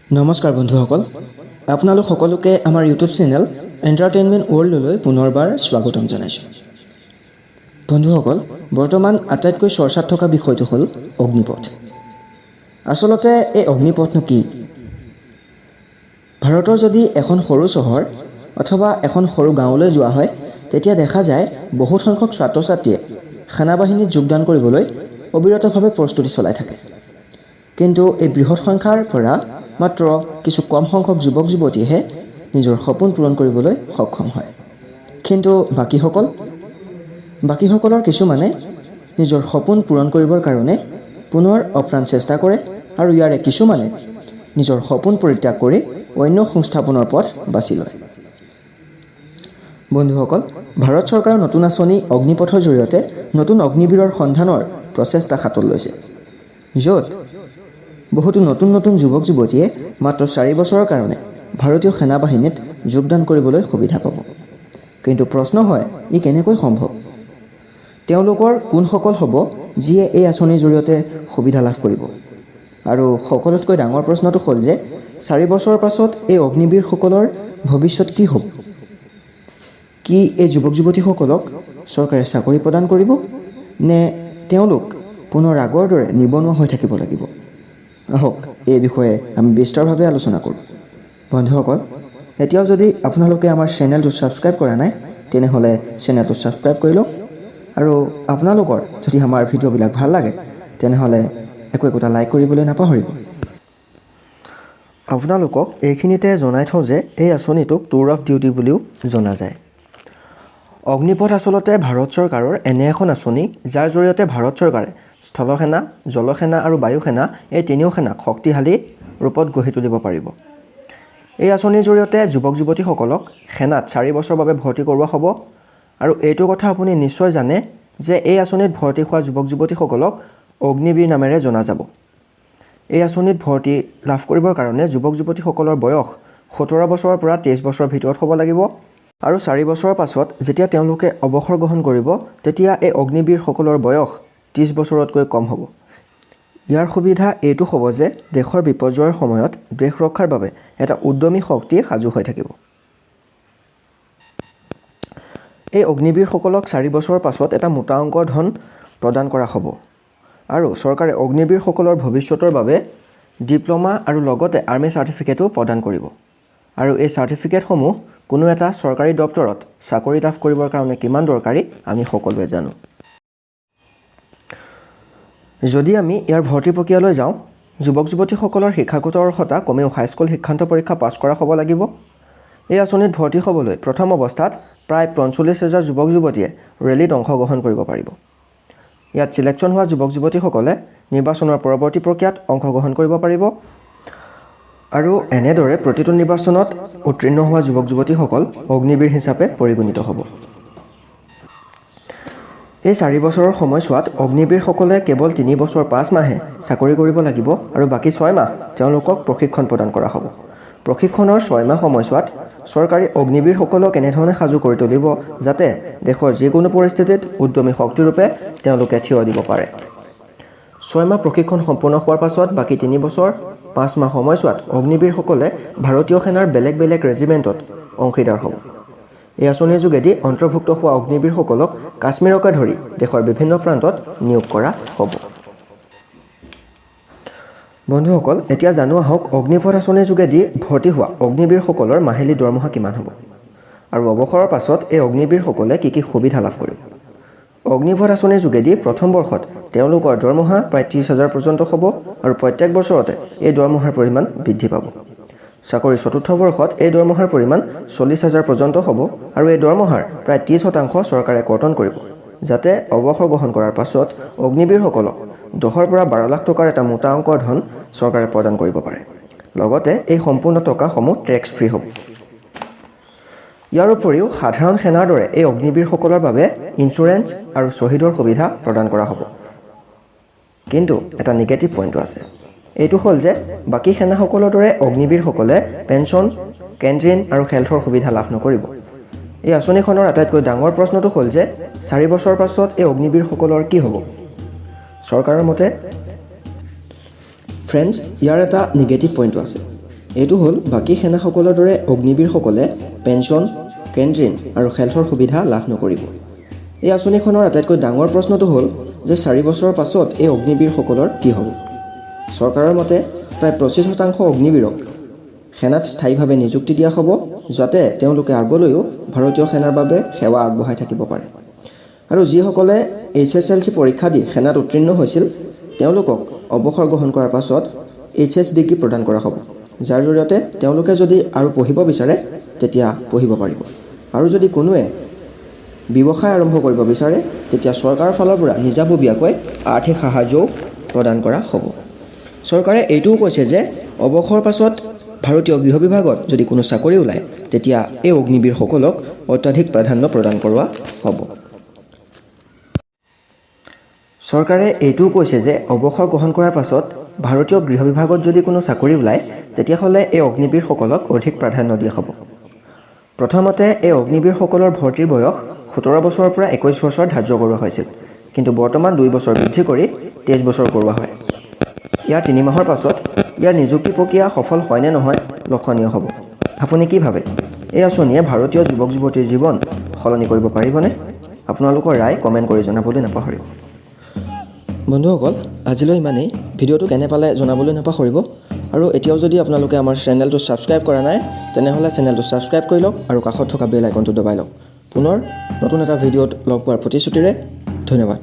নমস্কাৰ বন্ধুসকল, আপোনালোক সকলোকে আমাৰ ইউটিউব চেনেল এণ্টাৰটেইনমেণ্ট ৱৰ্ল্ডলৈ পুনৰবাৰ স্বাগতম জনাইছোঁ। বন্ধুসকল, বৰ্তমান আটাইতকৈ চৰ্চাত থকা বিষয়টো হ'ল অগ্নিপথ। আচলতে এই অগ্নিপথনো কি? ভাৰতৰ যদি এখন সৰু চহৰ অথবা এখন সৰু গাঁৱলৈ যোৱা হয়, তেতিয়া দেখা যায় বহুত সংখ্যক ছাত্ৰ ছাত্ৰীয়ে সেনাবাহিনীত যোগদান কৰিবলৈ অবিৰতভাৱে প্ৰস্তুতি চলাই থাকে। কিন্তু এই বৃহৎ সংখ্যাৰ পৰা মাত্ৰ কিছু কম সংখ্যক যুৱক যুৱতীয়েহে নিজৰ সপোন পূৰণ কৰিবলৈ সক্ষম হয়। কিন্তু বাকীসকলৰ কিছুমানে নিজৰ সপোন পূৰণ কৰিবৰ কাৰণে পুনৰ অপ্ৰাণ চেষ্টা কৰে আৰু ইয়াৰে কিছুমানে নিজৰ সপোন পৰিত্যাগ কৰি অন্য সংস্থাপনৰ পথ বাছি লয়। বন্ধুসকল, ভাৰত চৰকাৰৰ নতুন আঁচনি অগ্নিপথৰ জৰিয়তে নতুন অগ্নিবীৰৰ সন্ধানৰ প্ৰচেষ্টা হাতত লৈছে, য'ত বহুতো নতুন নতুন যুৱক যুৱতীয়ে মাত্ৰ 4 বছৰৰ কাৰণে ভাৰতীয় সেনাবাহিনীত যোগদান কৰিবলৈ সুবিধা পাব। কিন্তু প্ৰশ্ন হয়, ই কেনেকৈ সম্ভৱ? তেওঁলোকৰ কোনসকল হ'ব যিয়ে এই আঁচনিৰ জৰিয়তে সুবিধা লাভ কৰিব? আৰু সকলোতকৈ ডাঙৰ প্ৰশ্নটো হ'ল যে 4 বছৰৰ পাছত এই অগ্নিবীৰসকলৰ ভৱিষ্যত কি হ'ব? কি এই যুৱক যুৱতীসকলক চৰকাৰে চাকৰি প্ৰদান কৰিব নে তেওঁলোক পুনৰ আগৰ দৰে নিবনুৱা হৈ থাকিব লাগিব? আহক, এই বিষয়ে আমি বিস্তাৰভাৱে আলোচনা কৰোঁ। বন্ধুসকল, এতিয়াও যদি আপোনালোকে আমাৰ চেনেলটো ছাবস্ক্ৰাইব কৰা নাই, তেনেহ'লে চেনেলটো ছাবস্ক্ৰাইব কৰি লওক আৰু আপোনালোকৰ যদি আমাৰ ভিডিঅ'বিলাক ভাল লাগে, তেনেহ'লে একো একোটা লাইক কৰিবলৈ নাপাহৰিব। আপোনালোকক এইখিনিতে জনাই থওঁ যে এই আঁচনিটোক টুৰ অফ ডিউটি বুলিও জনা যায়। অগ্নিপথ আচলতে ভাৰত চৰকাৰৰ এনে এখন আঁচনি, যাৰ জৰিয়তে ভাৰত চৰকাৰে স্থলসেনা, জলসেনা আৰু বায়ুসেনা, এই তিনিও সেনাক শক্তিশালী ৰূপত গঢ়ি তুলিব পাৰিব। এই আঁচনিৰ জৰিয়তে যুৱক যুৱতীসকলক সেনাত 4 বছৰৰ বাবে ভৰ্তি কৰোৱা হ'ব। আৰু এইটো কথা আপুনি নিশ্চয় জানে যে এই আঁচনিত ভৰ্তি হোৱা যুৱক যুৱতীসকলক অগ্নিবীৰ নামেৰে জনা যাব। এই আঁচনিত ভৰ্তি লাভ কৰিবৰ কাৰণে যুৱক যুৱতীসকলৰ বয়স 17 বছৰৰ পৰা 23 বছৰৰ ভিতৰত হ'ব লাগিব। আৰু 4 বছৰৰ পাছত যেতিয়া তেওঁলোকে অৱসৰ গ্ৰহণ কৰিব, তেতিয়া এই অগ্নিবীৰসকলৰ বয়স 30 বছৰতকৈ কম হ'ব। ইয়াৰ সুবিধা এইটো হ'ব যে দেশৰ বিপৰ্যয়ৰ সময়ত দেশ ৰক্ষাৰ বাবে এটা উদ্যমী শক্তি সাজু হৈ থাকিব। এই অগ্নিবীৰসকলক 4 বছৰৰ পাছত এটা মোটা অংকৰ ধন প্ৰদান কৰা হ'ব আৰু চৰকাৰে অগ্নিবীৰসকলৰ ভৱিষ্যতৰ বাবে ডিপ্ল'মা আৰু লগতে আৰ্মি চাৰ্টিফিকেটো প্ৰদান কৰিব। আৰু এই চাৰ্টিফিকেটসমূহ কোনো এটা চৰকাৰী দপ্তৰত চাকৰি লাভ কৰিবৰ কাৰণে কিমান দৰকাৰী, আমি সকলোৱে জানো। যদি আমি ইয়াৰ ভৰ্তি প্ৰক্ৰিয়ালৈ যাওঁ, যুৱক যুৱতীসকলৰ শিক্ষাগত অৰ্হতা কমেও হাইস্কুল শিক্ষান্ত পৰীক্ষা পাছ কৰা হ'ব লাগিব। এই আঁচনিত ভৰ্তি হ'বলৈ প্ৰথম অৱস্থাত প্ৰায় 45 হাজাৰ যুৱক যুৱতীয়ে ৰেলীত অংশগ্ৰহণ কৰিব পাৰিব। ইয়াত চিলেকশ্যন হোৱা যুৱক যুৱতীসকলে নিৰ্বাচনৰ পৰৱৰ্তী প্ৰক্ৰিয়াত অংশগ্ৰহণ কৰিব পাৰিব। আৰু এনেদৰে প্ৰতিটো নিৰ্বাচনত উত্তীৰ্ণ হোৱা যুৱক যুৱতীসকল অগ্নিবীৰ হিচাপে পৰিগণিত হ'ব। এই 4 বছৰৰ সময়ছোৱাত অগ্নিবীৰসকলে কেৱল 3 বছৰ 5 মাহে চাকৰি কৰিব লাগিব আৰু বাকী 6 মাহ তেওঁলোকক প্ৰশিক্ষণ প্ৰদান কৰা হ'ব। প্ৰশিক্ষণৰ 6 মাহ সময়ছোৱাত চৰকাৰে অগ্নিবীৰসকলক এনেধৰণে সাজু কৰি তুলিব যাতে দেশৰ যিকোনো পৰিস্থিতিত উদ্যমী শক্তিৰূপে তেওঁলোকে থিয় দিব পাৰে। 6 মাহ প্ৰশিক্ষণ সম্পূৰ্ণ হোৱাৰ পাছত বাকী 3 বছৰ 5 মাহ সময়ছোৱাত অগ্নিবীৰসকলে ভাৰতীয় সেনাৰ বেলেগ বেলেগ ৰেজিমেণ্টত অংশীদাৰ হ'ব। এই আঁচনিৰ যোগেদি অন্তৰ্ভুক্ত হোৱা অগ্নিবীৰসকলক কাশ্মীৰকে ধৰি দেশৰ বিভিন্ন প্ৰান্তত নিয়োগ কৰা হ'ব। বন্ধুসকল, এতিয়া জানো আহক অগ্নিপথ আঁচনিৰ যোগেদি ভৰ্তি হোৱা অগ্নিবীৰসকলৰ মাহিলী দৰমহা কিমান হ'ব আৰু অৱসৰৰ পাছত এই অগ্নিবীৰসকলে কি কি সুবিধা লাভ কৰিব। অগ্নিপথ আঁচনিৰ যোগেদি প্ৰথম বৰ্ষত তেওঁলোকৰ দৰমহা প্ৰায় 30 হাজাৰ পৰ্যন্ত হ'ব আৰু প্ৰত্যেক বছৰতে এই দৰমহাৰ পৰিমাণ বৃদ্ধি পাব। চাকৰিৰ চতুৰ্থ বৰ্ষত এই দৰমহাৰ পৰিমাণ 40 হাজাৰ পৰ্যন্ত হ'ব আৰু এই দৰমহাৰ প্ৰায় 30% চৰকাৰে কৰ্তন কৰিব, যাতে অৱসৰ গ্ৰহণ কৰাৰ পাছত অগ্নিবীৰসকলক 10ৰ পৰা 12 লাখ টকাৰ এটা মোটা অংকৰ ধন চৰকাৰে প্ৰদান কৰিব পাৰে। লগতে এই সম্পূৰ্ণ টকাসমূহ টেক্স ফ্ৰী হ'ব। ইয়াৰ উপৰিও সাধাৰণ সেনাৰ দৰে এই অগ্নিবীৰসকলৰ বাবে ইঞ্চুৰেঞ্চ আৰু শ্বহীদৰ সুবিধা প্ৰদান কৰা হ'ব। কিন্তু এটা নিগেটিভ পইণ্টো আছে। এইটো হ'ল যে বাকী সেনাসকলৰ দৰে অগ্নিবীৰসকলে পেঞ্চন, কেণ্টিন আৰু হেল্থৰ সুবিধা লাভ নকৰিব। এই আঁচনিখনৰ আটাইতকৈ ডাঙৰ প্ৰশ্নটো হ'ল যে 4 বছৰৰ পাছত এই অগ্নিবীৰসকলৰ কি হ'ব? চৰকাৰৰ মতে, ফ্ৰেণ্ডছ, ইয়াৰ এটা নিগেটিভ পইণ্টো আছে। এইটো হ'ল বাকী সেনাসকলৰ দৰে অগ্নিবীৰসকলে পেঞ্চন, কেণ্টিন আৰু হেল্থৰ সুবিধা লাভ নকৰিব। এই আঁচনিখনৰ আটাইতকৈ ডাঙৰ প্ৰশ্নটো হ'ল যে 4 বছৰৰ পাছত এই অগ্নিবীৰসকলৰ কি হ'ব? চৰকাৰৰ মতে প্ৰায় 25% অগ্নিবীৰক সেনাত স্থায়ীভাৱে নিযুক্তি দিয়া হ'ব, যাতে তেওঁলোকে আগলৈও ভাৰতীয় সেনাৰ বাবে সেৱা আগবঢ়াই থাকিব পাৰে। আৰু যিসকলে এইচএছএলচি পৰীক্ষা দি সেনাত উত্তীৰ্ণ হৈছিল, তেওঁলোকক অৱসৰ গ্ৰহণ কৰাৰ পাছত এইচএছ ডিগ্ৰী প্ৰদান কৰা হ'ব, যাৰ জৰিয়তে তেওঁলোকে যদি আৰু পঢ়িব বিচাৰে, তেতিয়া পঢ়িব পাৰিব। আৰু যদি কোনোৱে ব্যৱসায় আৰম্ভ কৰিব বিচাৰে, তেতিয়া চৰকাৰৰ ফালৰ পৰা নিজাববীয়াকৈ আৰ্থিক সাহায্যও প্ৰদান কৰা হ'ব। চৰকাৰে এইটোও কৈছে যে অৱসৰৰ পাছত ভাৰতীয় গৃহ বিভাগত যদি কোনো চাকৰি ওলায়, তেতিয়া এই অগ্নিবীৰসকলক অত্যাধিক প্ৰাধান্য প্ৰদান কৰোৱা হ'ব। চৰকাৰে এইটোও কৈছে যে অৱসৰ গ্ৰহণ কৰাৰ পাছত ভাৰতীয় গৃহ বিভাগত যদি কোনো চাকৰি ওলায়, তেতিয়াহ'লে এই অগ্নিবীৰসকলক অধিক প্ৰাধান্য দিয়া হ'ব। প্ৰথমতে এই অগ্নিবীৰসকলৰ ভৰ্তিৰ বয়স 17 বছৰৰ পৰা 21 বছৰ ধাৰ্য কৰোৱা হৈছিল। কিন্তু বৰ্তমান 2 বছৰ বৃদ্ধি কৰি 23 বছৰ কৰোৱা হয়। ইয়াৰ 3 মাহৰ পাছত ইয়াৰ নিযুক্তি প্ৰক্ৰিয়া সফল হয়নে নহয় লক্ষণীয় হ'ব। আপুনি কি ভাবে, এই আঁচনিয়ে ভাৰতীয় যুৱক যুৱতীৰ জীৱন সলনি কৰিব পাৰিবনে? আপোনালোকৰ ৰায় কমেণ্ট কৰি জনাবলৈ নাপাহৰিব। বন্ধুসকল, আজিলৈ ইমানেই। ভিডিঅ'টো কেনে পালে জনাবলৈ নাপাহৰিব। আৰু এতিয়াও যদি আপোনালোকে আমাৰ চেনেলটো ছাবস্ক্ৰাইব কৰা নাই, তেনেহ'লে চেনেলটো ছাবস্ক্ৰাইব কৰি লওক আৰু কাষত থকা বেল আইকনটো দবাই লওক। পুনৰ নতুন এটা ভিডিঅ'ত লগ পোৱাৰ প্ৰতিশ্ৰুতিৰে ধন্যবাদ।